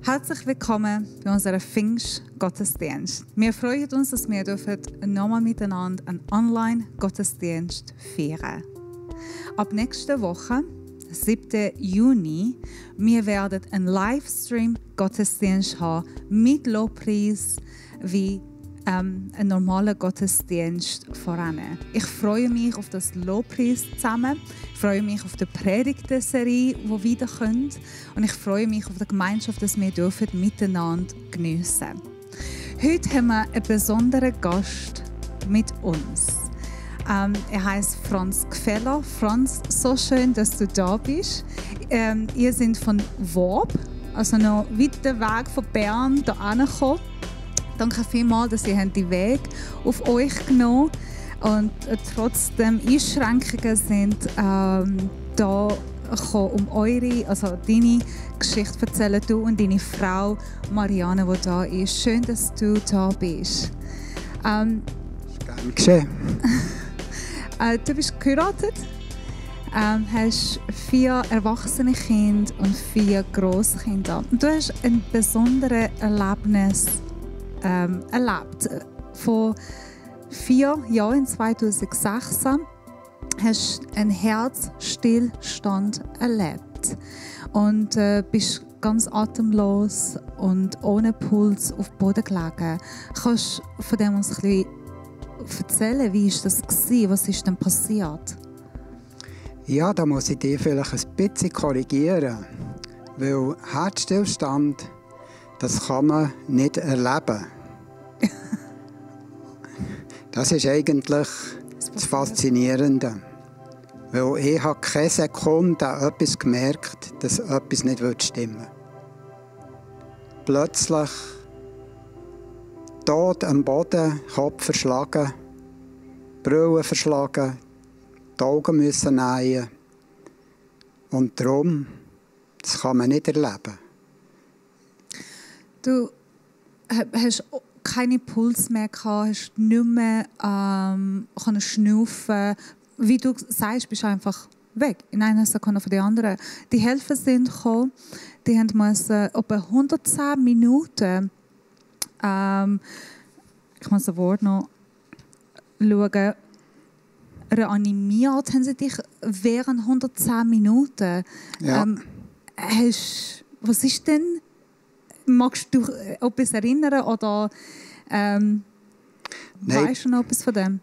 Herzlich willkommen bei unserem Pfingst-Gottesdienst. Wir freuen uns, dass wir nochmal miteinander einen Online-Gottesdienst feiern. Ab nächster Woche, 7. Juni, wir werden einen Livestream-Gottesdienst haben mit Lobpreis wie einen normalen Gottesdienst voran. Ich freue mich auf das Lobpreis zusammen. Ich freue mich auf die Predigten-Serie, die wiederkommt. Und ich freue mich auf die Gemeinschaft, dass wir miteinander geniessen dürfen. Heute haben wir einen besonderen Gast mit uns. Er heißt Franz Gfeller. Franz, so schön, dass du da bist. Ihr seid von Worb, also noch weiter Weg von Bern hierher gekommen. Danke vielmals, dass ihr den Weg auf euch genommen habt und trotzdem Einschränkungen sind da um deine Geschichte zu erzählen, du und deine Frau Marianne, die da ist. Schön, dass du da bist. Gern geschehen. Du bist geheiratet, hast 4 erwachsene Kinder und 4 Grosskinder. Und du hast ein besonderes Erlebnis erlebt. Vor 4 Jahren, 2016, hast du einen Herzstillstand erlebt und bist ganz atemlos und ohne Puls auf dem Boden gelegen. Kannst du von dem uns ein bisschen erzählen, wie war das? Was ist denn passiert? Ja, da muss ich dich vielleicht ein bisschen korrigieren, weil Herzstillstand, das kann man nicht erleben. Das ist eigentlich das Faszinierende. Weil ich habe keine Sekunde an etwas gemerkt, dass etwas nicht stimmen würde. Plötzlich tot am Boden, Kopf verschlagen, Brille verschlagen, die Augen müssen nähen. Und darum, das kann man nicht erleben. Du hast keinen Puls mehr gehabt, hast nicht mehr können schnaufen. Wie du sagst, bist du einfach weg. In einer Sekunde von der anderen. Die Helfer sind gekommen, die mussten etwa 110 Minuten, ich muss das Wort noch schauen, reanimiert haben sie dich während 110 Minuten. Ja. Was ist denn? Magst du etwas erinnern oder weißt du noch etwas von dem?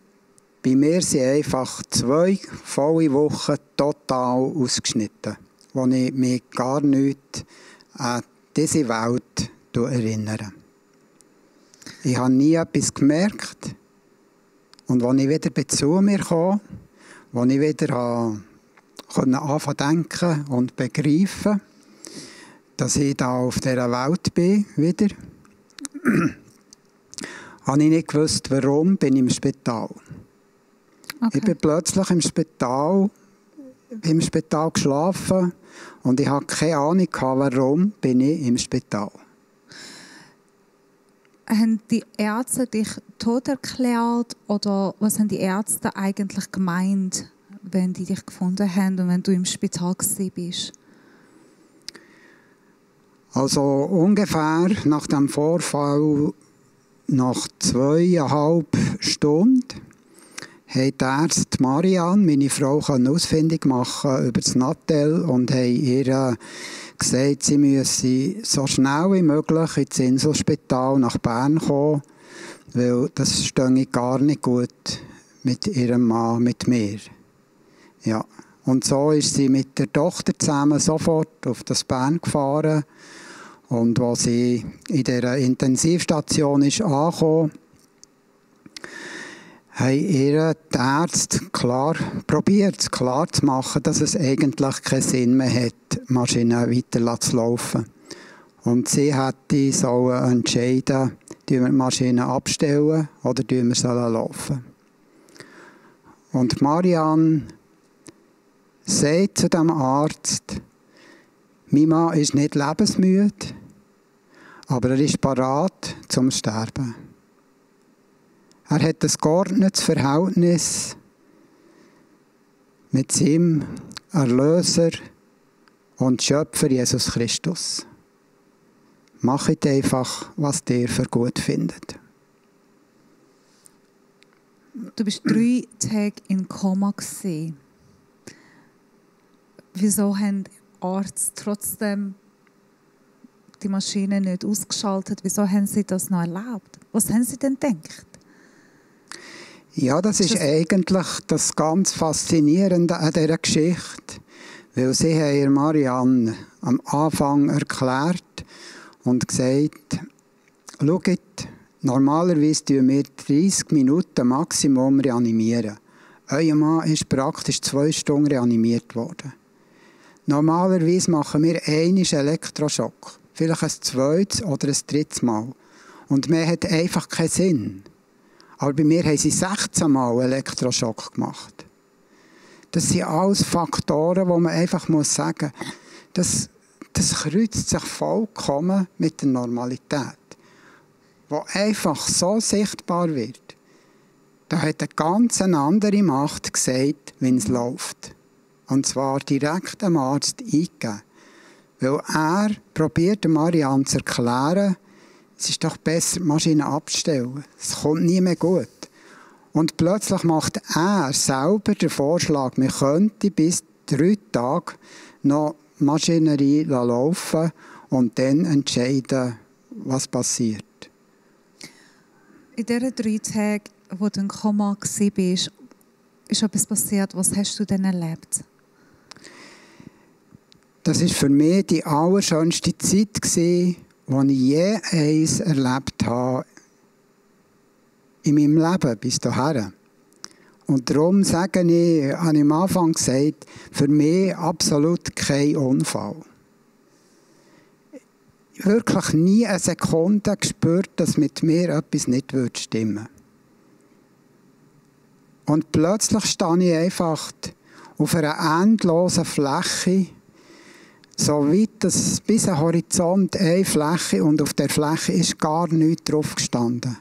Bei mir sind einfach 2 volle Wochen total ausgeschnitten, wo ich mich gar nicht an diese Welt erinnere. Ich habe nie etwas gemerkt. Und als ich wieder zu mir kam, als ich wieder anfangen zu denken und begreifen, dass ich da auf dieser Welt bin, wieder, habe ich nicht gewusst, warum bin ich im Spital. Okay. Ich bin plötzlich im Spital geschlafen und ich hatte keine Ahnung, warum bin ich im Spital. Haben die Ärzte dich tot erklärt oder was haben die Ärzte eigentlich gemeint, wenn die dich gefunden haben und wenn du im Spital warst? Also ungefähr nach dem Vorfall, nach 2,5 Stunden, hat die Ärzte Marianne, meine Frau, ausfindig machen über das Nattel und haben ihr gesagt, sie müsse so schnell wie möglich ins Inselspital nach Bern kommen, weil das stehe gar nicht gut mit ihrem Mann, mit mir. Ja. Und so ist sie mit der Tochter zusammen sofort auf das Bern gefahren. Und als sie in dieser Intensivstation ist angekommen, haben ihr die Ärzte probiert, klar zu machen, dass es eigentlich keinen Sinn mehr hat, die Maschine weiter zu laufen. Und sie hätte entscheiden, ob wir die Maschine abstellen oder wir laufen. Und Marianne sagt zu dem Arzt, mein Mann ist nicht lebensmüde, aber er ist bereit zum Sterben. Er hat ein geordnetes Verhältnis mit seinem Erlöser und Schöpfer Jesus Christus. macht einfach, was ihr für gut findet. Du bist 3 Tage in Koma gewesen. Wieso haben Ärzte trotzdem die Maschine nicht ausgeschaltet? Wieso haben sie das noch erlaubt? Was haben sie denn gedacht? Ja, das ist eigentlich das ganz Faszinierende an dieser Geschichte. Weil sie haben Marianne am Anfang erklärt und gesagt, schaut, normalerweise tun wir 30 Minuten Maximum reanimieren. Euer Mann ist praktisch 2 Stunden reanimiert worden. Normalerweise machen wir einen Elektroschock. Vielleicht ein zweites oder ein drittes Mal. Und mehr hat einfach keinen Sinn. Aber bei mir haben sie 16 Mal Elektroschock gemacht. Das sind alles Faktoren, wo man einfach sagen muss, das kreuzt sich vollkommen mit der Normalität. Wo einfach so sichtbar wird. Da hat eine ganz andere Macht gesagt, wie es läuft. Und zwar direkt dem Arzt eingegeben. Weil er probiert Marianne zu erklären, es ist doch besser, die Maschine abzustellen. Es kommt nie mehr gut. Und plötzlich macht er selber den Vorschlag, wir könnten bis 3 Tage noch Maschinerie laufen und dann entscheiden, was passiert. In diesen 3 Tagen, wo du in Koma warst, ist etwas passiert. Was hast du denn erlebt? Das war für mich die allerschönste Zeit, die ich je eins erlebt habe in meinem Leben bis dahin. Und darum habe ich am Anfang gesagt, für mich absolut kein Unfall. Wirklich nie eine Sekunde gespürt, dass mit mir etwas nicht stimmen würde. Und plötzlich stehe ich einfach auf einer endlosen Fläche, so weit, dass bis am Horizont eine Fläche und auf der Fläche ist gar nichts drauf gestanden.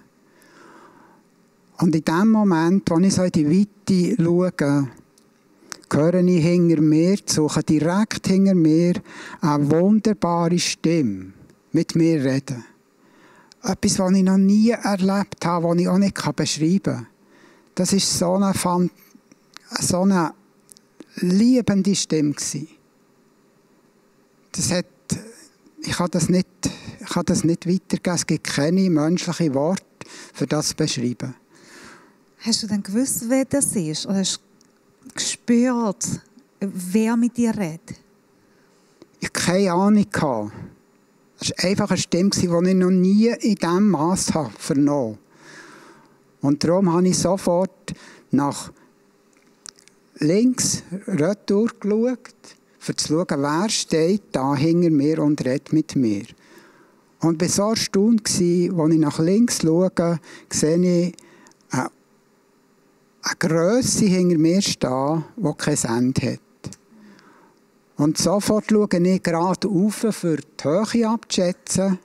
Und in dem Moment, als ich so in die Weite schaue, höre ich hinter mir, suche direkt hinter mir eine wunderbare Stimme mit mir reden. Etwas, was ich noch nie erlebt habe, was ich auch nicht beschreiben kann. Das war so eine liebende Stimme. Ich kann das nicht weitergeben. Es gibt keine menschlichen Worte, für das zu beschreiben. Hast du denn gewusst, wer das ist? Oder hast du gespürt, wer mit dir redet? Ich hatte keine Ahnung. Es war einfach eine Stimme, die ich noch nie in diesem Mass vernommen habe. Und darum habe ich sofort nach links retour geschaut, um zu schauen, wer steht da hinter mir und redet mit mir. Und ich war so erstaunt, als ich nach links schaue, sehe ich eine Grösse hinter mir stehen, die kein Ende hat. Und sofort schaue ich gerade rauf, für die Höhe abzuschätzen.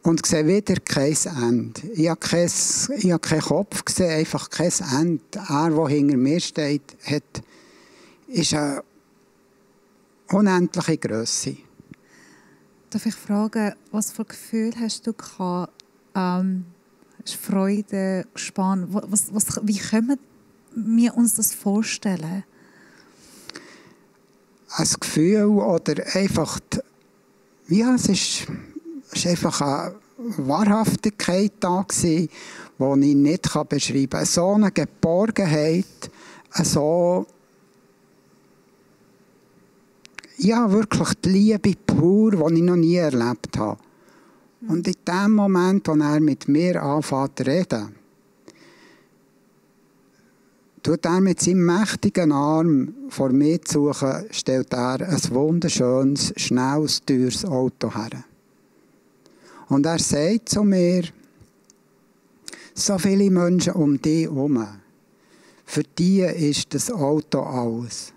Und sehe wieder kein Ende. Ich habe keinen Kopf gesehen, einfach kein Ende. Er, der hinter mir steht, ist eine unendliche Grösse. Darf ich fragen, was für Gefühl hast du gehabt? Hast du Freude, gespannt? Wie können wir uns das vorstellen? Ein Gefühl oder einfach, ja, es ist einfach eine Wahrhaftigkeit da gewesen, die ich nicht beschreiben kann. So eine Geborgenheit, so, ja, wirklich die Liebe pur, die ich noch nie erlebt habe. Und in dem Moment, wo er mit mir anfängt zu reden, tut er mit seinem mächtigen Arm vor mir zu suchen, stellt er ein wunderschönes, schnelles, teures Auto her. Und er sagt zu mir, so viele Menschen um dich herum, für die ist das Auto alles.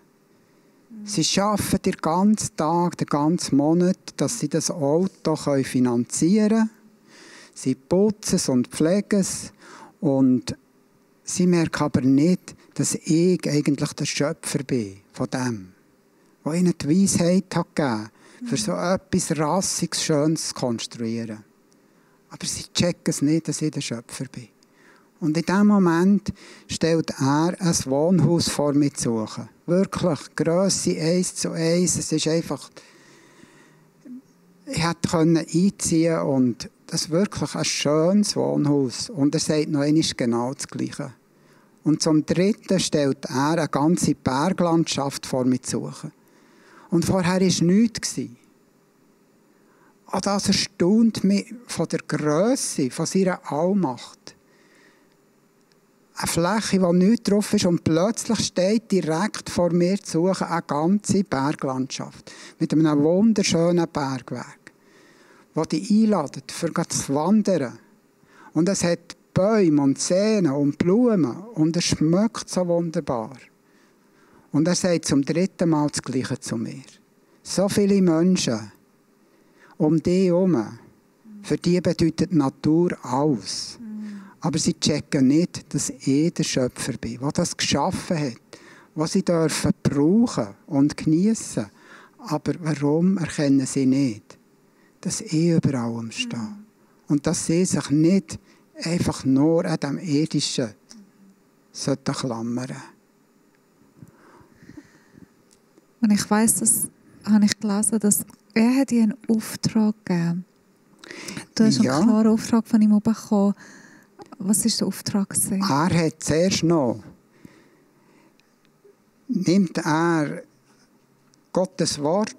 Sie arbeiten den ganzen Tag, den ganzen Monat, dass sie das Auto finanzieren können. Sie putzen es und pflegen es. Und sie merken aber nicht, dass ich eigentlich der Schöpfer bin von dem, der ihnen die Weisheit hat gegeben, für so etwas Rassiges, Schönes zu konstruieren. Aber sie checken es nicht, dass ich der Schöpfer bin. Und in diesem Moment stellt er ein Wohnhaus vor mir zu suchen. Wirklich, Grösse 1:1. Es ist einfach... Ich hätte einziehen können und das ist wirklich ein schönes Wohnhaus. Und er sagt noch einmal genau das Gleiche. Und zum Dritten stellt er eine ganze Berglandschaft vor mir zu suchen. Und vorher war nichts. Und das erstaunt mich von der Grösse, von seiner Allmacht. Eine Fläche, wo nichts drauf ist und plötzlich steht direkt vor mir zu suchen eine ganze Berglandschaft mit einem wunderschönen Bergweg, wo dich einladet, für zu wandern. Und es hat Bäume und Seen und Blumen und es schmeckt so wunderbar. Und er sagt zum dritten Mal das Gleiche zu mir. So viele Menschen um dich herum, für die bedeutet Natur alles. Aber sie checken nicht, dass ich der Schöpfer bin, der das geschaffen hat, was sie dürfen brauchen und geniessen. Aber warum erkennen sie nicht, dass ich über allem stehe? Und dass sie sich nicht einfach nur an dem Irdischen klammern sollten. Und ich weiss, das habe ich gelesen, dass er dir einen Auftrag gegeben hat. Du hast einen klaren Auftrag von ihm bekommen. Was war der Auftrag? Er hat zuerst noch, nimmt er Gottes Wort,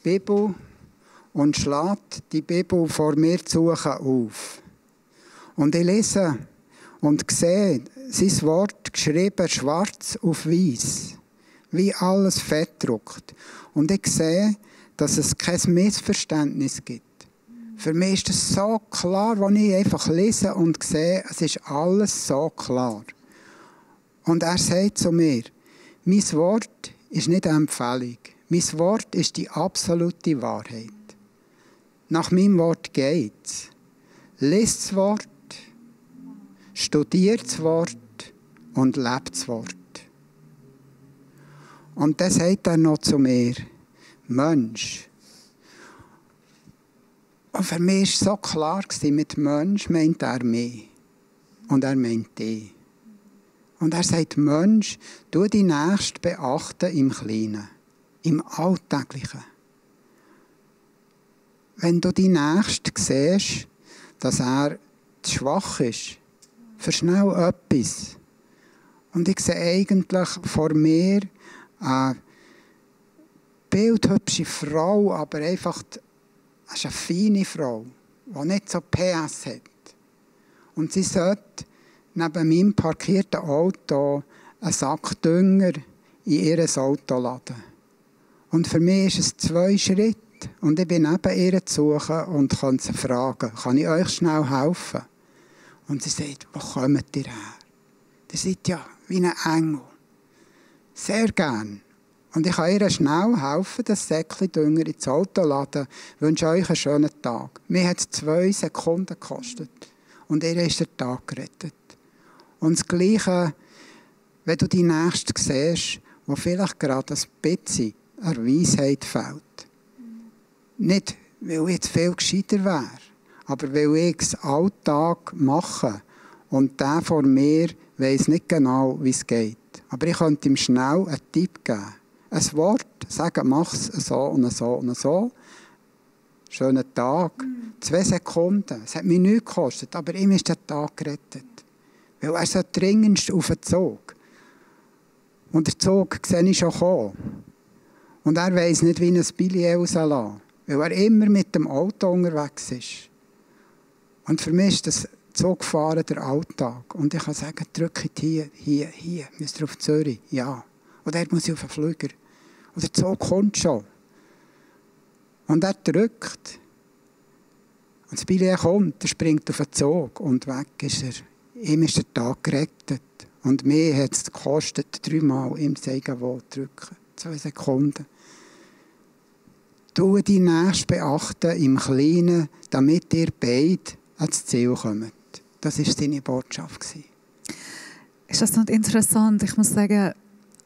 Bibel, und schlägt die Bibel vor mir zu suchen auf. Und ich lese und sehe sein Wort geschrieben schwarz auf weiß, wie alles fettdruckt. Und ich sehe, dass es kein Missverständnis gibt. Für mich ist es so klar, wenn ich einfach lese und sehe, es ist alles so klar. Und er sagt zu mir, mein Wort ist nicht eine Empfehlung. Mein Wort ist die absolute Wahrheit. Nach meinem Wort geht's. Lies das Wort, studiert das Wort und lebt das Wort. Und dann sagt er noch zu mir, Mensch. Und für mich war es so klar, mit Mensch meint er mich. Und er meint dich. Und er sagt, Mensch, du die Nächsten beachten im Kleinen, im Alltäglichen. Wenn du die Nächsten siehst, dass er zu schwach ist, für schnell etwas. Und ich sehe eigentlich vor mir eine bildhübsche Frau, aber einfach, es ist eine feine Frau, die nicht so PS hat. Und sie sollte neben meinem parkierten Auto einen Sack Dünger in ihr Auto laden. Und für mich ist es 2 Schritte. Und ich bin neben ihr zu suchen und kann sie fragen, kann ich euch schnell helfen? Und sie sagt, wo kommt ihr her? Ihr seid ja wie ein Engel. Sehr gern. Und ich kann ihr schnell helfen, das Säckchen Dünger ins Auto zu laden. Ich wünsche euch einen schönen Tag. Mir hat es 2 Sekunden gekostet. Und ihr ist der Tag gerettet. Und das Gleiche, wenn du die Nächste siehst, wo vielleicht gerade ein bisschen an Weisheit fehlt. Nicht, weil ich jetzt viel gescheiter wäre, aber weil ich es Alltag mache und der vor mir weiss nicht genau, wie es geht. Aber ich könnte ihm schnell einen Tipp geben. Ein Wort, sagen, mach es so und so und so. Schönen Tag. 2 Sekunden. Es hat mich nichts gekostet, aber ihm ist der Tag gerettet. Weil er so dringendst auf den Zug. Und der Zug sehe ich schon kommen. Und er weiss nicht, wie ein Billet rauslassen. Weil er immer mit dem Auto unterwegs ist. Und für mich ist das Zugfahren der Alltag. Und ich kann sagen, drückt hier, müsst ihr auf Zürich? Ja. Oder er muss auf den Flüger. Und der Zug kommt schon. Und er drückt. Und das Billet kommt, er springt auf den Zug und weg ist er. Ihm ist der Tag gerettet. Und mir hat es gekostet, 3 Mal ihm sagen, wo drücken. 2 Sekunden. Du die Nächsten beachten im Kleinen, damit ihr beide ans Ziel kommt. Das war seine Botschaft. Ist das nicht interessant? Ich muss sagen,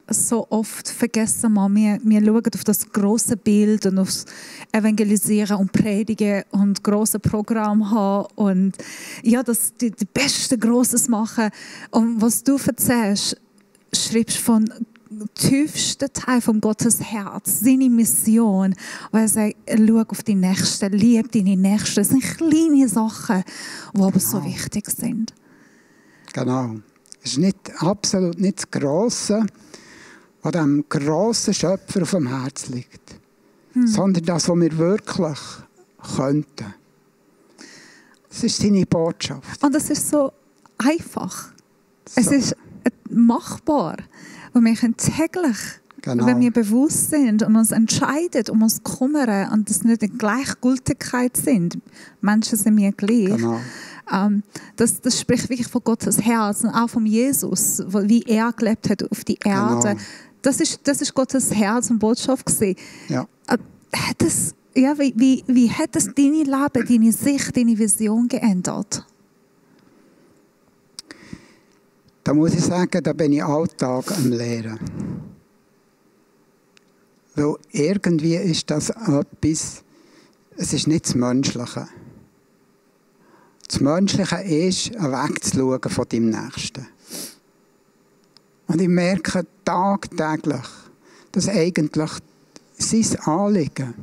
so oft vergessen wir schauen auf das große Bild und aufs Evangelisieren und Predigen und große Programm haben und ja, das die beste Großes machen. Und was du erzählst, schreibst von tiefsten Teil von Gottes Herz, seine Mission, wo er sagt, schau auf die Nächsten, lieb deine Nächsten. Das sind kleine Sachen, die aber so wichtig sind. Genau. Es ist absolut nicht das Grosse, was dem grossen Schöpfer auf dem Herz liegt, sondern das, was wir wirklich könnten. Das ist seine Botschaft. Und es ist so einfach. Es ist machbar. Und wir können täglich, wenn wir bewusst sind und uns entscheiden, um uns zu kümmern und das nicht in Gleichgültigkeit sind. Menschen sind mir gleich. Genau. Das spricht wirklich von Gottes Herz und auch von Jesus, wie er gelebt hat auf die Erde. Genau. Das ist Gottes Herz und Botschaft gewesen. Ja. Wie hat das deine Leben, deine Sicht, deine Vision geändert? Da muss ich sagen, da bin ich Alltag am Lehren. Weil irgendwie ist das etwas, es ist nicht das Menschliche. Das Menschliche ist, wegzuschauen von deinem Nächsten. Und ich merke tagtäglich, dass eigentlich sein Anliegen,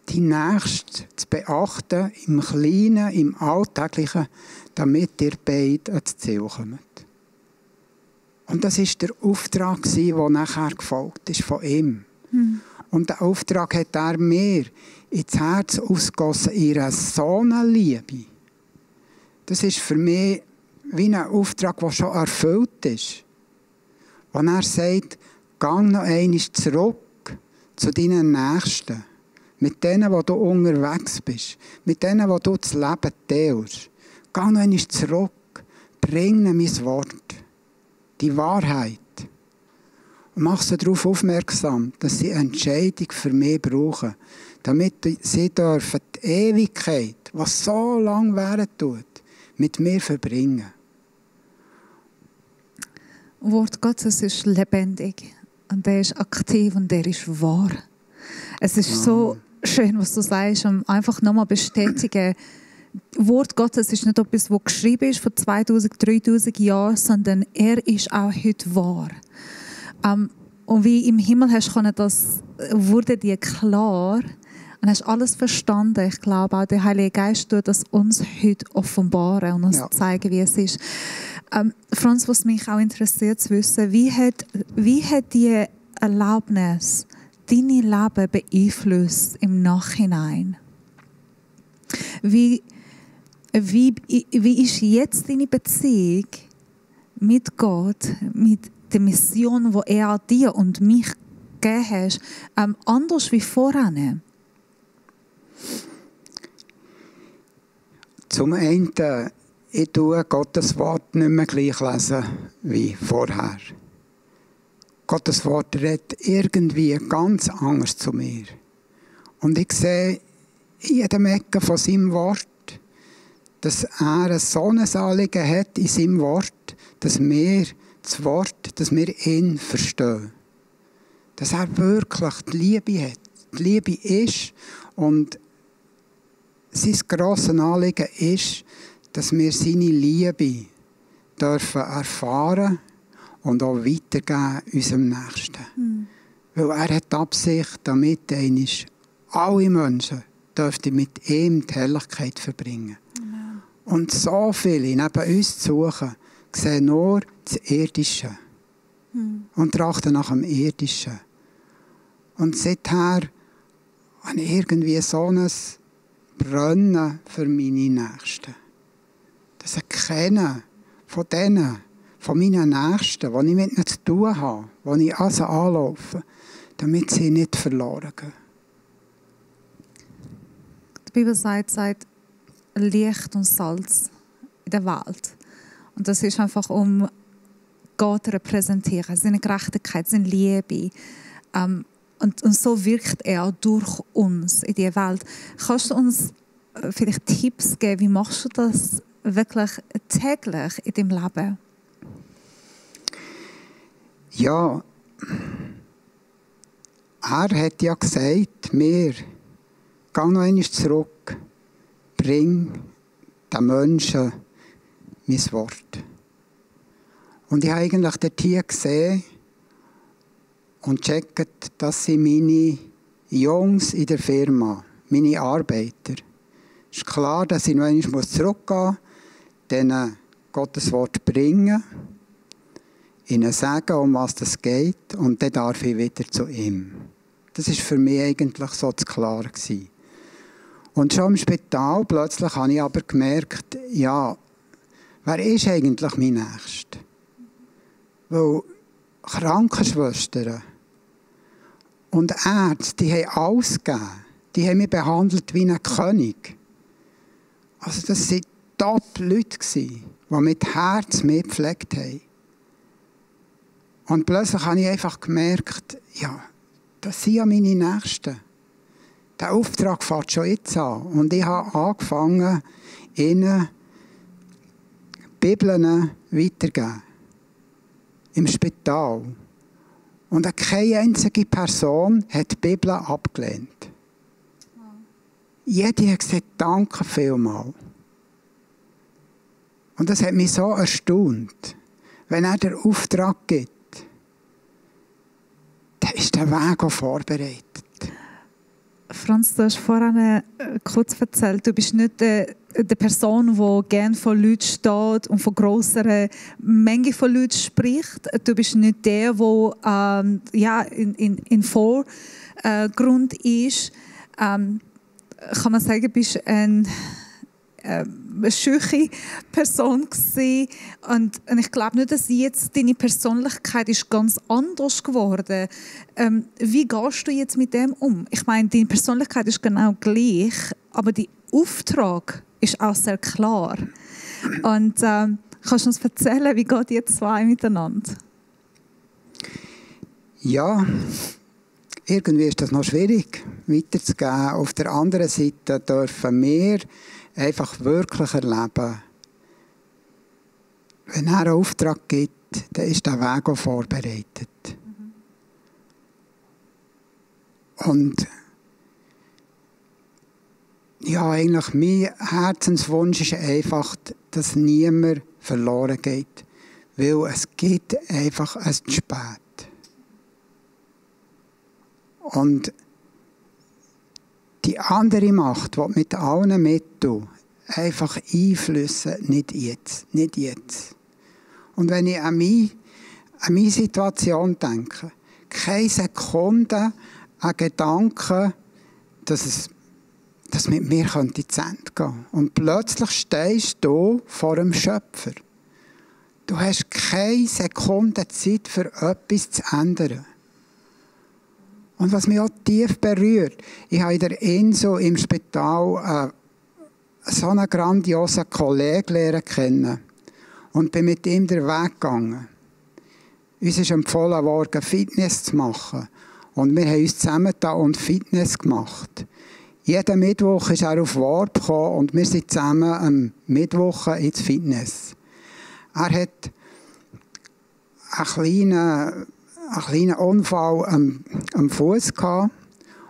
die Nächsten zu beachten, im Kleinen, im Alltäglichen, damit ihr beide ans Ziel kommt. Und das war der Auftrag, der nachher gefolgt ist von ihm. Und den Auftrag hat er mir ins Herz ausgegossen, ihre Sohnenliebe. Das ist für mich wie ein Auftrag, der schon erfüllt ist. Wenn er sagt, geh noch einmal zurück zu deinen Nächsten, mit denen, wo du unterwegs bist, mit denen, wo du das Leben teilst. Geh noch einmal zurück, bring ihnen mein Wort, die Wahrheit. Und mach sie darauf aufmerksam, dass sie eine Entscheidung für mich brauchen, damit sie dürfen die Ewigkeit, was so lange währen tut, mit mir verbringen. Das Wort Gottes ist lebendig und der ist aktiv und der ist wahr. Es ist so schön, was du sagst, um einfach nochmal bestätigen, das Wort Gottes ist nicht etwas, das geschrieben ist vor 2000, 3000 Jahren, sondern er ist auch heute wahr. Und wie im Himmel hast können, das wurde dir klar und hast alles verstanden. Ich glaube auch, der Heilige Geist tut das uns heute offenbaren und uns zeigen, wie es ist. Franz, was mich auch interessiert zu wissen, wie hat die Erlaubnis deine Leben beeinflusst im Nachhinein? Wie ist jetzt deine Beziehung mit Gott, mit der Mission, die er dir und mich gegeben hat, anders wie vorher? Zum einen, ich lese Gottes Wort nicht mehr gleich lesen wie vorher. Gottes Wort redet irgendwie ganz anders zu mir. Und ich sehe in jedem Ecke von seinem Wort, dass er so ein Anliegen hat in seinem Wort, dass wir das Wort, dass wir ihn verstehen. Dass er wirklich die Liebe hat. Die Liebe ist und sein grosses Anliegen ist, dass wir seine Liebe dürfen erfahren und auch weitergeben unserem Nächsten. Weil er hat die Absicht, damit einmal alle Menschen dürften mit ihm die Herrlichkeit verbringen. Amen. Und so viele neben uns zu suchen, sehen nur das Irdische und trachten nach dem Irdischen. Und seither habe ich irgendwie so ein Brennen für meine Nächsten. Das Erkennen von denen, von meinen Nächsten, die ich mit ihnen zu tun habe, die ich also anlaufe, damit sie nicht verloren gehen. Die Bibel sagt Licht und Salz in der Welt. Und das ist einfach, um Gott zu repräsentieren, seine Gerechtigkeit, seine Liebe. Und so wirkt er durch uns in die Welt. Kannst du uns vielleicht Tipps geben, wie machst du das wirklich täglich in deinem Leben? Ja, er hat ja gesagt, mir, geh noch einmal zurück, bring den Menschen mein Wort. Und ich habe eigentlich dort hier gesehen und gecheckt, dass sie meine Jungs in der Firma, meine Arbeiter, es ist klar, dass ich noch einmal zurückgehen muss, denen Gottes Wort bringen, ihnen sagen, um was es geht, und dann darf ich wieder zu ihm. Das war für mich eigentlich so klar gewesen. Und schon im Spital plötzlich habe ich aber gemerkt, ja, wer ist eigentlich mein Nächster? Weil Krankenschwestern und Ärzte, die haben alles gegeben. Die haben mich behandelt wie ein König. Also das waren Top-Leute, die mit Herz mich gepflegt haben. Und plötzlich habe ich einfach gemerkt, ja, das sind ja meine Nächsten. Der Auftrag fängt schon jetzt an. Und ich habe angefangen, ihnen Bibeln weiterzugeben. Im Spital. Und keine einzige Person hat die Bibel abgelehnt. Jeder hat gesagt, danke vielmals. Und das hat mich so erstaunt. Wenn er den Auftrag gibt, dann ist der Weg auch vorbereitet. Franz, du hast vorhin kurz erzählt, du bist nicht die Person, die gerne vor Leuten steht und von grosser Menge von Leuten spricht. Du bist nicht der, der in Vorgrund ist. Kann man sagen, du bist eine schüche Person gewesen. Und ich glaube nicht, dass jetzt deine Persönlichkeit ist ganz anders geworden. Wie gehst du jetzt mit dem um? Ich meine, deine Persönlichkeit ist genau gleich, aber der Auftrag ist auch sehr klar. Und kannst du uns erzählen, wie geht ihr zwei miteinander? Ja, irgendwie ist das noch schwierig weiterzugeben. Auf der anderen Seite dürfen wir einfach wirklich erleben, wenn er einen Auftrag gibt, dann ist der Weg auch vorbereitet. Und ja, eigentlich mein Herzenswunsch ist einfach, dass niemand verloren geht, weil es gibt einfach ein zu spät. Und die andere Macht, die mit allen Mitteln einfach einflüssen, nicht jetzt. Und wenn ich an meine Situation denke, keine Sekunde an Gedanken, dass mit mir zu Ende gehen könnte. Und plötzlich stehst du vor dem Schöpfer. Du hast keine Sekunde Zeit, für etwas zu ändern. Und was mich auch tief berührt, ich habe in der Inso im Spital so einen grandiosen Kollegen lernen kennen und bin mit ihm den Weg gegangen. Uns ist empfohlen worden, Fitness zu machen. Und wir haben uns zusammengetan und Fitness gemacht. Jeden Mittwoch ist er auf Warp gekommen und wir sind zusammen am Mittwoch ins Fitness. Er hat einen kleinen Unfall am Fuß gehabt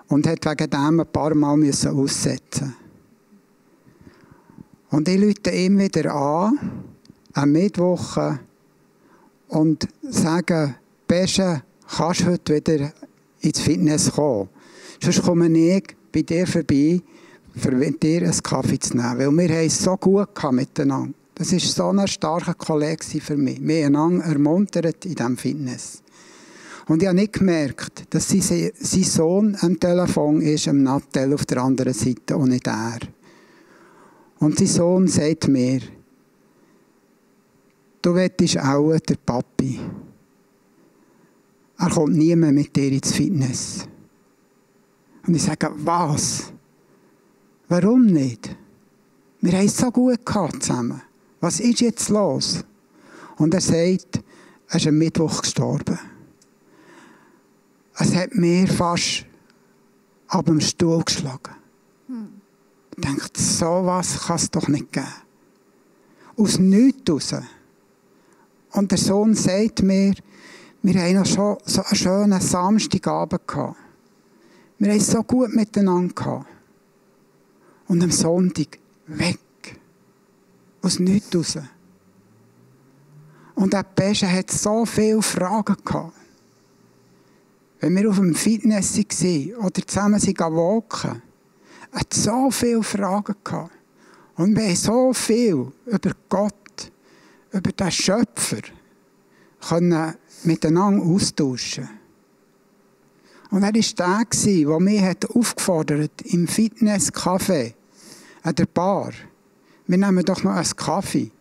und hat wegen dem ein paar Mal aussetzen. Und ich rufe ihm wieder an, am Mittwoch, und sage, Besche, kannst du heute wieder ins Fitness kommen? Sonst komme ich bei dir vorbei, für dir einen Kaffee zu nehmen. Weil wir haben es so gut miteinander. Das war so ein starker Kollege für mich. Wir haben einander ermuntert in diesem Fitness. Und ich habe nicht gemerkt, dass sein Sohn am Telefon ist, am Nattel auf der anderen Seite und nicht er. Und sein Sohn sagt mir, du willst auch der Papi. Er kommt nie mehr mit dir ins Fitness. Und ich sage, was? Warum nicht? Wir haben es so gut zusammen. Was ist jetzt los? Und er sagt, er ist am Mittwoch gestorben. Es hat mir fast ab dem Stuhl geschlagen. Ich denke, so etwas kann es doch nicht geben. Aus nichts raus. Und der Sohn sagt mir, Wir hatten noch schon so einen schönen Samstagabend gehabt. Wir haben es so gut miteinander gehabt. Und am Sonntag weg. Aus nichts raus. Und der Pesche hat so viele Fragen gehabt. Wenn wir auf dem Fitness waren oder zusammen walken, hat so viele Fragen gehabt. Und wir haben so viel über Gott, über den Schöpfer, können miteinander austauschen. Und er war der, der mich aufgefordert hat, im Fitnesscafé, an der Bar. Wir nehmen doch noch einen Kaffee.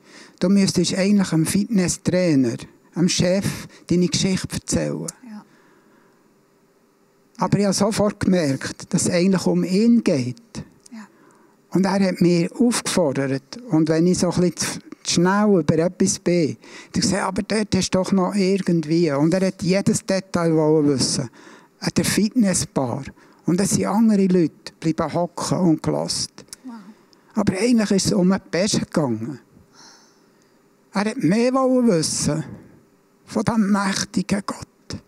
Du müsstest eigentlich einem Fitnesstrainer, einem Chef, deine Geschichte erzählen. Ja. Aber ich habe sofort gemerkt, dass es eigentlich um ihn geht. Ja. Und er hat mich aufgefordert. Und wenn ich so ein bisschen zu schnell über etwas bin, dann sage ich, aber dort ist doch noch irgendwie. Und er hat jedes Detail wissen. An der Fitnessbar. Und es sind andere Leute, bleiben hocken und gelassen. Wow. Aber eigentlich ist es um ein Beste gegangen. Er hat mehr wissen von diesem mächtigen Gott.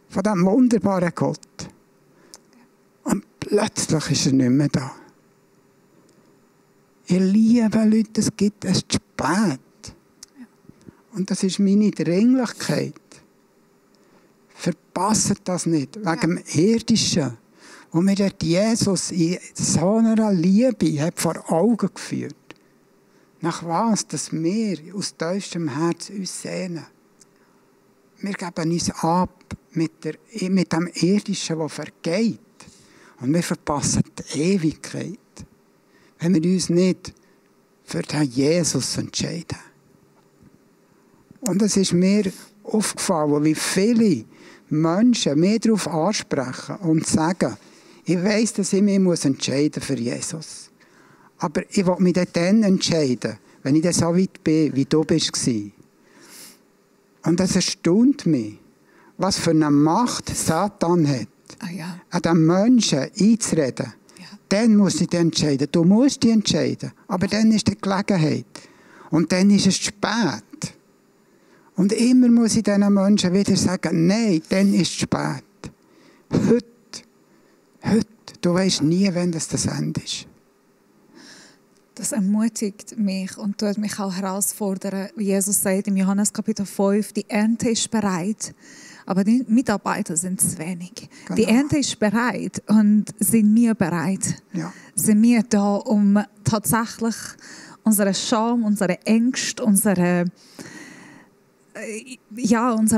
Von diesem wunderbaren Gott. Und plötzlich ist er nicht mehr da. Ihr lieben Leute, es ist spät. Und das ist meine Dringlichkeit. Verpasst das nicht, wegen dem Irdischen. Und mir dort Jesus in so einer Liebe hat vor Augen geführt. Nach was, dass wir aus tiefstem Herz uns sehnen. Wir geben uns ab mit dem Irdischen, das vergeht. Und wir verpassen die Ewigkeit, wenn wir uns nicht für den Jesus entscheiden. Und es ist mir aufgefallen, wie viele Menschen mich darauf ansprechen und sagen, ich weiss, dass ich mich entscheiden muss für Jesus. Aber ich will mich dann entscheiden, wenn ich dann so weit bin, wie du bist. Und das erstaunt mich, was für eine Macht Satan hat, an den Menschen einzureden. Ja. Dann musst du dich entscheiden. Du musst dich entscheiden. Aber dann ist die Gelegenheit. Und dann ist es spät. Und immer muss ich diesen Menschen wieder sagen, nein, dann ist es spät. Heute, du weisst nie, wann das Ende ist. Das ermutigt mich und tut mich auch herausfordern, wie Jesus sagt im Johannes Kapitel 5, die Ernte ist bereit, aber die Mitarbeiter sind zu wenig. Genau. Die Ernte ist bereit und sind wir bereit? Ja. Sind wir da, um tatsächlich unsere Scham, unsere Ängste, unsere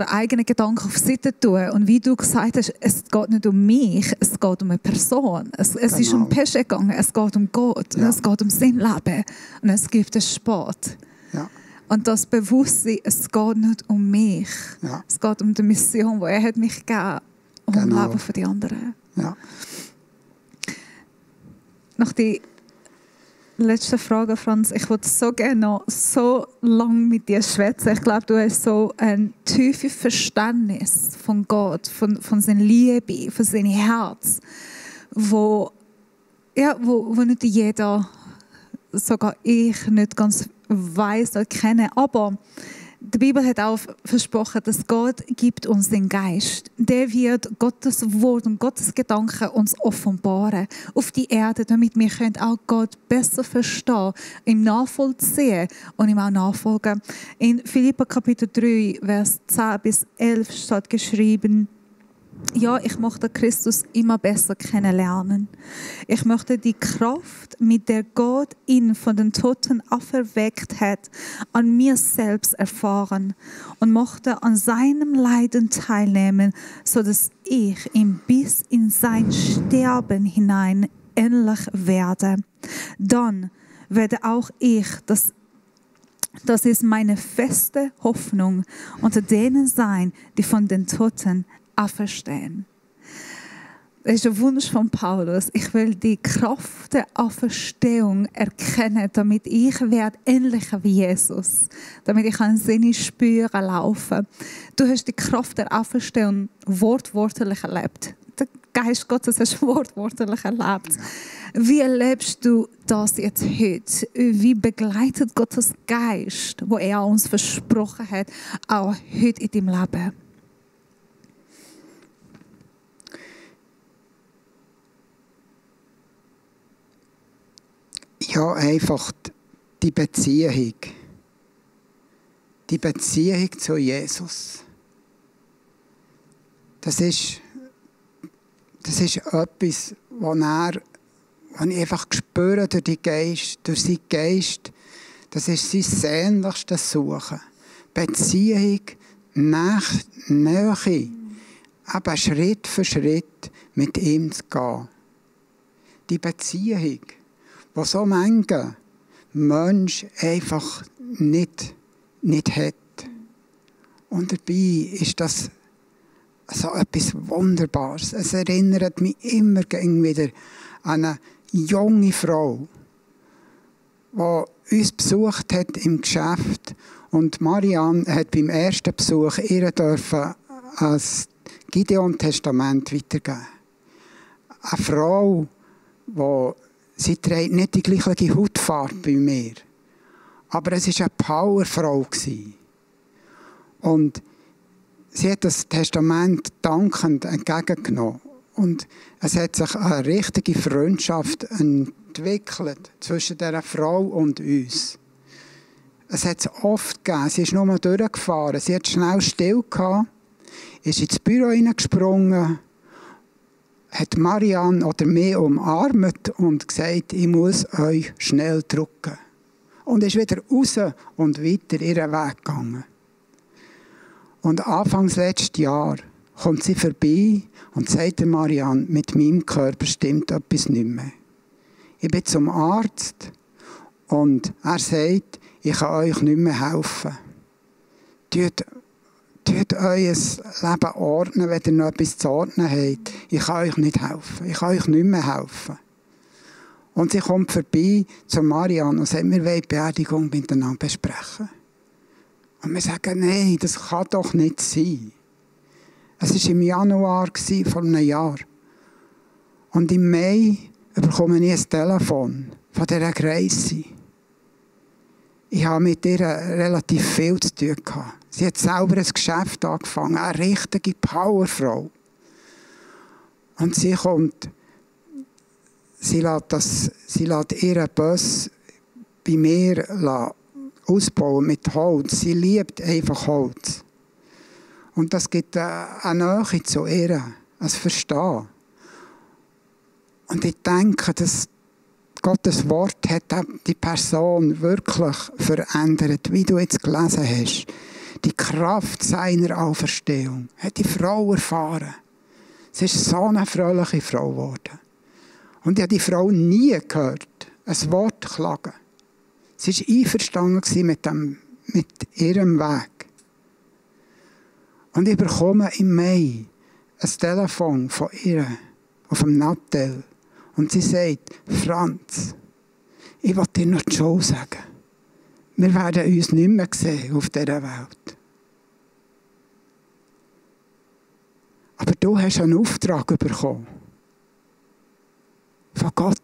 eigenen Gedanken auf Seite tun. Und wie du gesagt hast, es geht nicht um mich, es geht um eine Person. Es ist um Pesche gegangen, es geht um Gott, es geht um sein Leben und es gibt einen Sport. Ja. Und das Bewusstsein, es geht nicht um mich, es geht um die Mission, die er hat mich gegeben, um das Leben für die anderen. Ja. Nach die letzte Frage, Franz. Ich würde so gerne noch so lange mit dir schwätzen. Ich glaube, du hast so ein tiefes Verständnis von Gott, von seiner Liebe, von seinem Herz, wo nicht jeder, sogar ich, nicht ganz weiss oder kenne. Aber die Bibel hat auch versprochen, dass Gott gibt uns den Geist. Der wird Gottes Wort und Gottes Gedanken uns offenbaren auf die Erde, damit wir auch Gott besser verstehen, ihm nachvollziehen und ihm auch nachfolgen. In Philipper Kapitel 3, Vers 10 bis 11 steht geschrieben: Ja, ich möchte Christus immer besser kennenlernen. Ich möchte die Kraft, mit der Gott ihn von den Toten auferweckt hat, an mir selbst erfahren und möchte an seinem Leiden teilnehmen, sodass ich ihm bis in sein Sterben hinein ähnlich werde. Dann werde auch ich, das ist meine feste Hoffnung, unter denen sein, die von den Toten auferstehen. Das ist der Wunsch von Paulus. Ich will die Kraft der Auferstehung erkennen, damit ich werde ähnlicher wie Jesus, damit ich an seine Spüre laufen. Du hast die Kraft der Auferstehung wortwörtlich erlebt. Der Geist Gottes hast du wortwörtlich erlebt. Wie erlebst du das jetzt heute? Wie begleitet Gottes Geist, wo er uns versprochen hat, auch heute in deinem Leben? ja, einfach die Beziehung. Die Beziehung zu Jesus. Das ist etwas, was ich einfach spüre durch seinen Geist. Das ist sein sehnlichstes Suchen. Beziehung, Nähe, eben Schritt für Schritt mit ihm zu gehen. Die Beziehung, die so manche Mensch einfach nicht hat. Und dabei ist das so etwas Wunderbares. Es erinnert mich immer wieder an eine junge Frau, die uns besucht hat im Geschäft. Und Marianne hat beim ersten Besuch ihr dürfen als Gideon-Testament weitergeben. Eine Frau, sie trägt nicht die gleiche Hautfarbe bei mir. Aber es war eine Powerfrau. Und sie hat das Testament dankend entgegengenommen. Und es hat sich eine richtige Freundschaft entwickelt zwischen dieser Frau und uns. Es hat es oft gegeben. Sie ist nur durchgefahren. Sie hat schnell still gehabt, ist ins Büro hineingesprungen, hat Marianne oder mich umarmt und gesagt, ich muss euch schnell drücken. Und ist wieder raus und weiter ihren Weg gegangen. Und Anfangs letzten Jahr kommt sie vorbei und sagt Marianne, mit meinem Körper stimmt etwas nicht mehr. Ich bin zum Arzt und er sagt, ich kann euch nicht mehr helfen. Tut euer Leben ordnen, wenn ihr noch etwas zu ordnen habt. Ich kann euch nicht helfen. Ich kann euch nicht mehr helfen. Und sie kommt vorbei zu Marianne und sagt, wir wollen die Beerdigung miteinander besprechen. Und wir sagen, nein, das kann doch nicht sein. Es war im Januar, vor einem Jahr. Und im Mai bekomme ich ein Telefon von dieser Gracie. Ich habe mit ihr relativ viel zu tun gehabt. Sie hat selber ein Geschäft angefangen, eine richtige Powerfrau. Und sie kommt, sie lässt ihren Bus bei mir ausbauen mit Holz. Sie liebt einfach Holz. Und das gibt eine Nähe zu ihr, ein Verstehen. Und ich denke, dass Gottes Wort hat die Person wirklich verändert, wie du jetzt gelesen hast. Die Kraft seiner Auferstehung hat die Frau erfahren. Sie ist so eine fröhliche Frau geworden. Und ich habe die Frau nie gehört, ein Wort klagen. Sie war einverstanden mit ihrem Weg. Und ich bekomme im Mai ein Telefon von ihr auf dem Nattel. Und sie sagt, Franz, ich will dir noch die Show sagen. Wir werden uns nicht mehr sehen auf dieser Welt. Aber du hast einen Auftrag bekommen. Von Gott.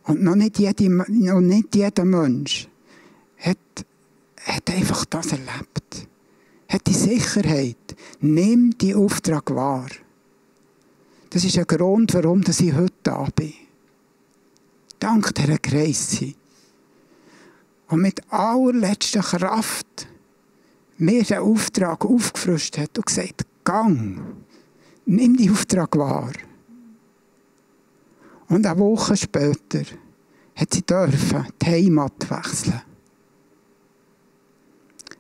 Und noch nicht jeder Mensch hat einfach das erlebt. Hat die Sicherheit. Nimm die Auftrag wahr. Das ist ein Grund, warum ich heute da bin. Dank dieser Gracie. Und mit allerletzter Kraft mir den Auftrag aufgefrischt hat und gesagt, gang, nimm die Auftrag wahr. Und eine Woche später hat sie dürfen die Heimat wechseln.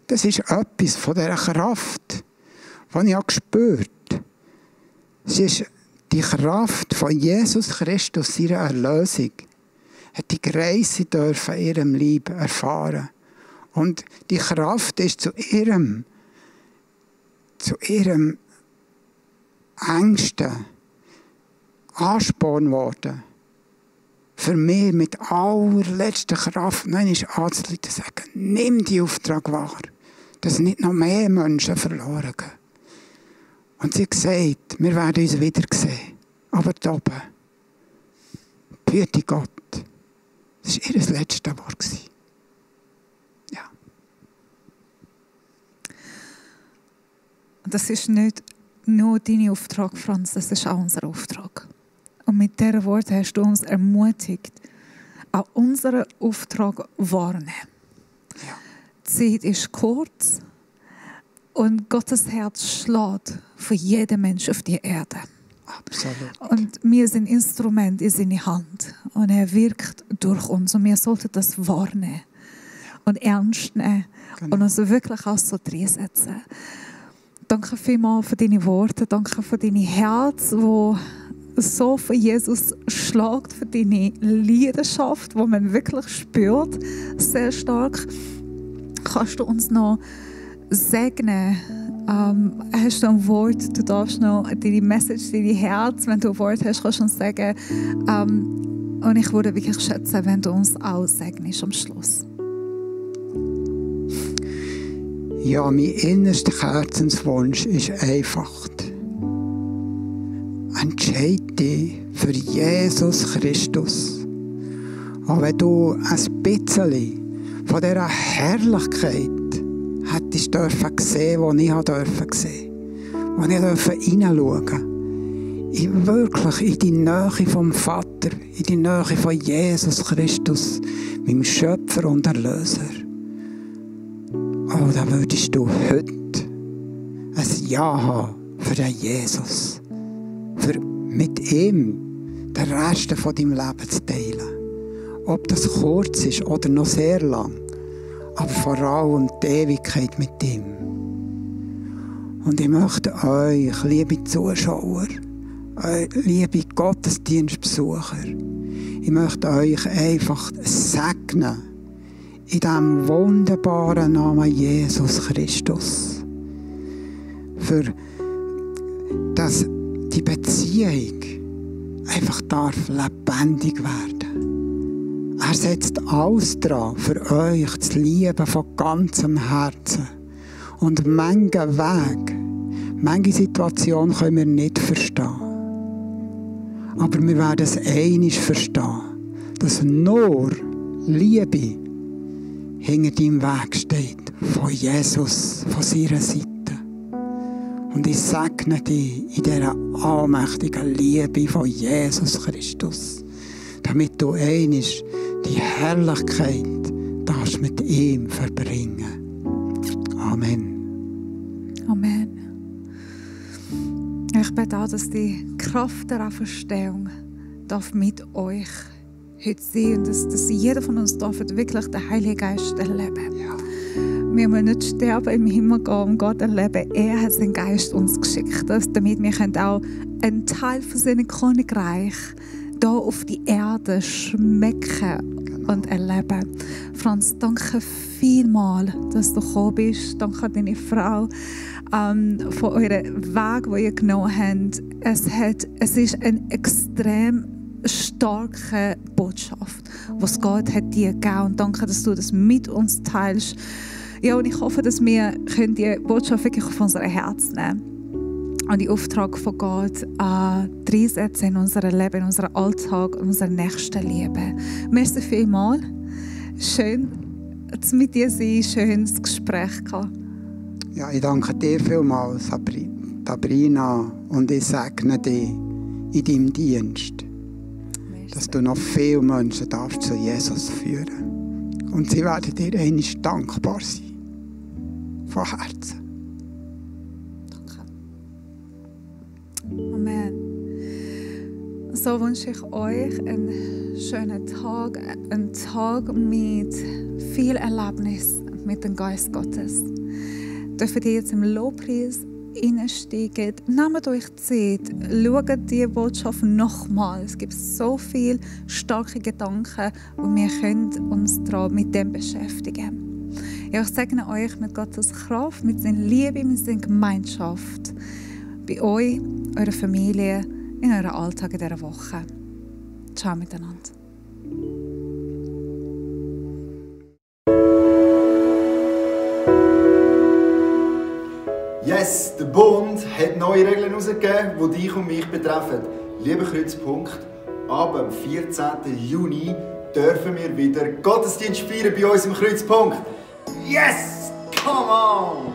Das ist etwas von dieser Kraft, die ich gespürt habe. Es ist die Kraft von Jesus Christus, seiner Erlösung, hat die Gracie dürfen in ihrem Leben erfahren. Und die Kraft ist zu ihrem engsten Ansporn geworden, für mich mit allerletzter Kraft noch einmal anzuleiten, zu sagen, nimm die Auftrag wahr, dass nicht noch mehr Menschen verloren gehen. Und sie hat gesagt, wir werden uns wieder sehen. Aber da oben, behüte Gott. Das war ihr letztes Wort. Ja. Das ist nicht nur dein Auftrag, Franz, das ist auch unser Auftrag. Und mit diesen Worten hast du uns ermutigt, an unseren Auftrag wahrnehmen. Ja. Die Zeit ist kurz und Gottes Herz schlägt für jeden Menschen auf der Erde. Absolut. Und wir sind Instrument in seiner Hand und er wirkt durch uns und wir sollten das wahrnehmen und ernst nehmen und uns wirklich auch so reinsetzen. Danke vielmals für deine Worte, danke für dein Herz, wo so für Jesus schlägt, für deine Leidenschaft, die man wirklich spürt, sehr stark. Kannst du uns noch segnen? Hast du ein Wort? Du darfst noch deine Message, dein Herz, wenn du ein Wort hast, kannst du uns sagen. Und ich würde wirklich schätzen, wenn du uns auch segnest am Schluss. Ja, mein innerster Herzenswunsch ist einfach. Entscheide dich für Jesus Christus. Auch wenn du ein bisschen von dieser Herrlichkeit hättest dürfen sehen, die ich dürfen sehen, wo ich hineinschauen durfte. Wirklich in die Nähe vom Vater, in die Nähe von Jesus Christus, meinem Schöpfer und Erlöser. Oh, da würdest du heute ein Ja haben für den Jesus. Für mit ihm den Rest von deinem Leben zu teilen. Ob das kurz ist oder noch sehr lang. Aber vor allem die Ewigkeit mit ihm. Und ich möchte euch, liebe Zuschauer, liebe Gottesdienstbesucher, ich möchte euch einfach segnen in diesem wunderbaren Namen Jesus Christus. Für dass die Beziehung einfach darf lebendig werden. Er setzt alles daran, für euch zu lieben von ganzem Herzen. Und manche Wege, manche Situationen können wir nicht verstehen. Aber wir werden es einmal verstehen, dass nur Liebe hinter deinem Weg steht, von Jesus, von seiner Seite. Und ich segne dich in dieser allmächtigen Liebe von Jesus Christus, damit du einmal die Herrlichkeit darfst mit ihm verbringen. Amen. Amen. Ich bete auch, dass die Kraft der Auferstehung darf mit euch heute sein und dass jeder von uns darf wirklich den Heiligen Geist erleben. Ja. Wir müssen nicht sterben, im Himmel gehen und Gott erleben. Er hat seinen Geist uns geschickt, damit wir auch einen Teil von seinem Königreich hier auf die Erde schmecken und erleben. Franz, danke vielmals, dass du gekommen bist. Danke an deine Frau für euren Weg, den ihr genommen habt. Es ist eine extrem starke Botschaft, was Gott hat dir gegeben. Und danke, dass du das mit uns teilst. Ja, und ich hoffe, dass wir die Botschaft wirklich auf unser Herz nehmen und den Auftrag von Gott reinsetzen in unser Leben, in unseren Alltag, in unsere nächste Liebe. Merci vielmals. Schön, dass mit dir sein, schönes Gespräch gehabt. Ja, ich danke dir vielmals, Sabrina, und ich segne dich in deinem Dienst, dass du noch viele Menschen darfst zu Jesus führen. Und sie werden dir einmal dankbar sein. Von Herzen. Danke. Amen. So wünsche ich euch einen schönen Tag mit viel Erlebnis mit dem Geist Gottes. Dürft ihr jetzt im Lobpreis einsteigen? Nehmt euch Zeit, schaut die Botschaft nochmal. Es gibt so viele starke Gedanken und wir können uns mit dem beschäftigen. Ja, ich segne euch mit Gottes Kraft, mit seiner Liebe, mit seiner Gemeinschaft. Bei euch, eurer Familie, in eurem Alltag in dieser Woche. Ciao miteinander. Yes, der Bund hat neue Regeln herausgegeben, die dich und mich betreffen. Lieber Kreuzpunkt, ab dem 14. Juni dürfen wir wieder Gottesdienst feiern bei uns im Kreuzpunkt. Yes! Come on!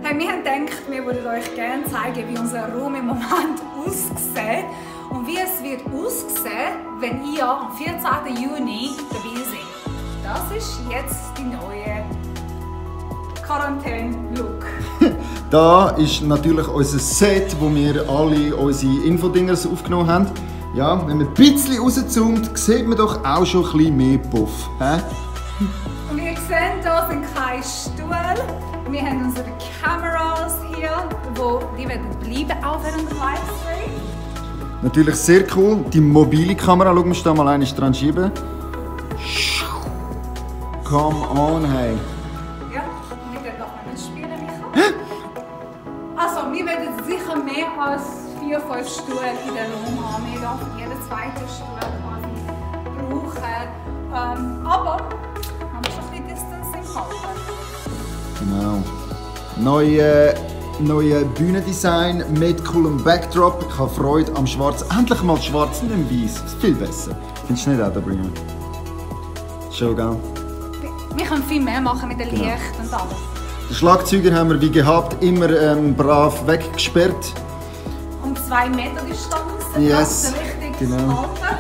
Hey, wir haben gedacht, wir würden euch gerne zeigen, wie unser Raum im Moment aussieht und wie es es wird aussehen, wenn ihr am 14. Juni dabei seid. Das ist jetzt die neue Quarantäne-Look. Da ist natürlich unser Set, wo wir alle unsere Infodingers aufgenommen haben. Ja, wenn man ein bisschen rauszoomt, sieht man doch auch schon ein bisschen mehr Puff. Und wir sehen, hier sind keine Stühle. Wir haben unsere Kameras hier, die werden bleiben auch während dem Livestream. Natürlich sehr cool. Die mobile Kamera, schauen wir uns da mal einmal dran schieben. Come on, hey. Ja, wir werden noch mitspielen, Micha. Also, wir werden sicher mehr als 4-5 Stühle in der Raum haben. Wir werden jeden zweiten Stuhl quasi brauchen. Aber man muss ein bisschen Distancing halten. Genau. Neue Bühnendesign mit coolem Backdrop. Ich habe Freude am Schwarz. Endlich mal schwarz, nicht weiß. Ist viel besser. Findest du nicht auch, Sabrina? Schon, gell? Wir können viel mehr machen mit dem Licht und alles. Den Schlagzeuger haben wir wie gehabt immer brav weggesperrt. Um 2 Meter Distanz. Yes, Das ist richtig genau. halten.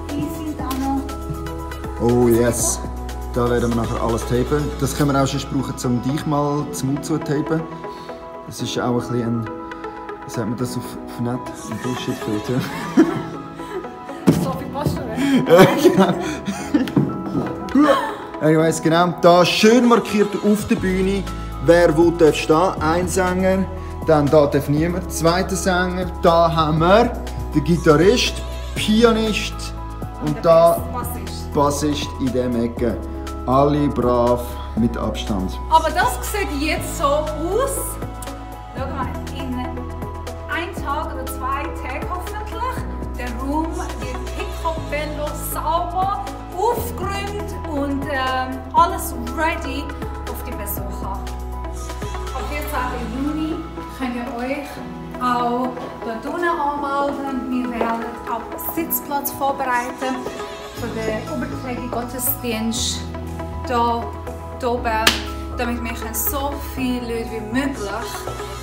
Die sind auch noch. Oh yes. Da werden wir nachher alles tapen. Das können wir auch schon brauchen, um dich mal zum Mund zu tapen. Das ist auch ein bisschen ein, wie sagt man das auf nett? Ein Bullshit-Filter. So viel passt schon. Anyways, genau. Da schön markiert auf der Bühne, wer wo darf stehen. Ein Sänger, dann da darf niemand. Zweiter Sänger, da haben wir den Gitarrist, Pianist und da Bassist in dieser Ecke. Alle brav mit Abstand. Aber das sieht jetzt so aus. Schau mal, in 1 Tag oder 2 Tagen hoffentlich. Der Raum wird picobello sauber, aufgeräumt und alles ready auf die Besucher. Am 14. Juni könnt ihr euch auch dort unten anmelden. Wir werden auch einen Sitzplatz vorbereiten für den übertragenen Gottesdienst hier oben, damit wir so viele Leute wie möglich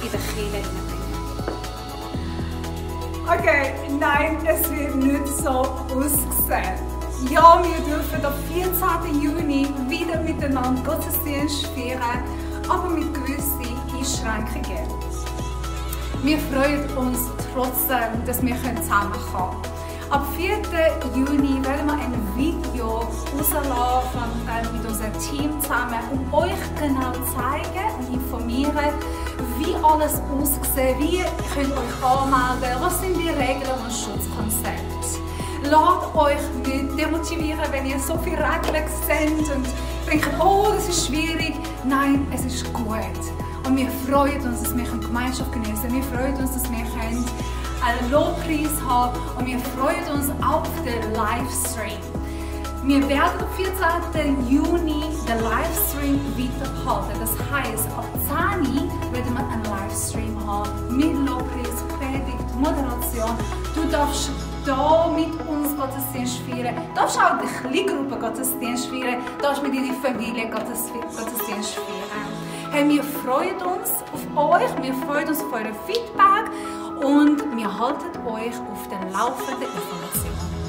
in der Kirche hineinbringen. Okay, nein, es wird nicht so aussehen. Ja, wir dürfen am 14. Juni wieder miteinander Gottesdienst feiern, aber mit gewissen Einschränkungen. Wir freuen uns trotzdem, dass wir zusammenkommen können. Ab 4. Juni werden wir ein Video rauslassen mit unserem Team zusammen, um euch genau zeigen und informieren, wie alles aussieht, wie ihr könnt euch anmelden, was sind die Regeln und Schutzkonzepte. Lasst euch nicht demotivieren, wenn ihr so viele Regeln seht und denkt, oh, das ist schwierig. Nein, es ist gut. Und wir freuen uns, dass wir Gemeinschaft genießen können. Wir freuen uns, dass wir einen Lobpreis haben und wir freuen uns auf den Livestream. Wir werden am 14. Juni den Livestream weiterhalten. Das heisst, ab 10 Uhr werden wir einen Livestream haben mit Lobpreis, Predigt, Moderation. Du darfst hier mit uns Gottesdienst feiern. Du darfst auch die Kleingruppe Gottesdienst feiern. Du darfst mit deiner Familie Gottesdienst feiern. Hey, wir freuen uns auf euch, wir freuen uns auf euer Feedback und wir halten euch auf den laufenden Informationen.